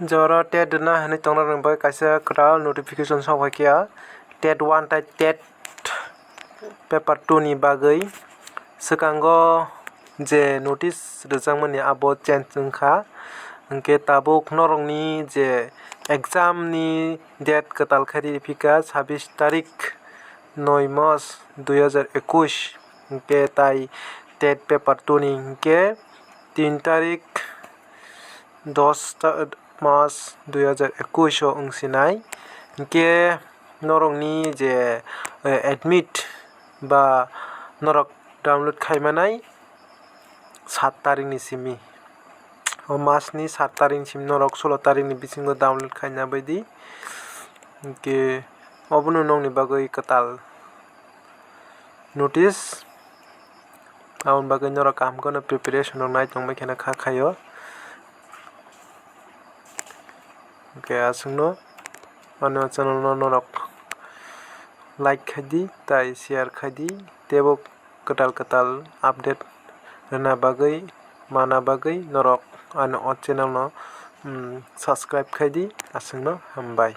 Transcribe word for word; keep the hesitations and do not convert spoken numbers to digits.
Jora TET rwna hinwi tongnai rokni bagwi kaisa kwtal notification sok phaikha, TET one tei TET paper two ni bagwi. Swkango je notice rwjakmani abo change wngkha, hinkhe tabuk norokni je exam ni date kwtal khe riphika sabis tarik noi mas dui hajar ekush, hinkhe tai TET paper two ni hinkhe tin tarik dos ta-, mas dui hajar ekush o wngsinai. Hinkhe norokni je, eh, admit ba norok download khaimanai sat tarikni simi. O masni sat tarikni simi norok solo tarikni bisingo download khaina baidi. Hinkhe obono nokni bagwi kwtal notice. Aboni bagwi norok kaham kheno preparation rok nai tongbai kheno kha khaio. Hinkhe aswkno ani o channel no norok like khaidi tei share khaidi, teibo kwtal kwtal update rwna bagwi, mana bagwi norok ani o channel no, mm, subscribe khaidi. Aswkno hambai.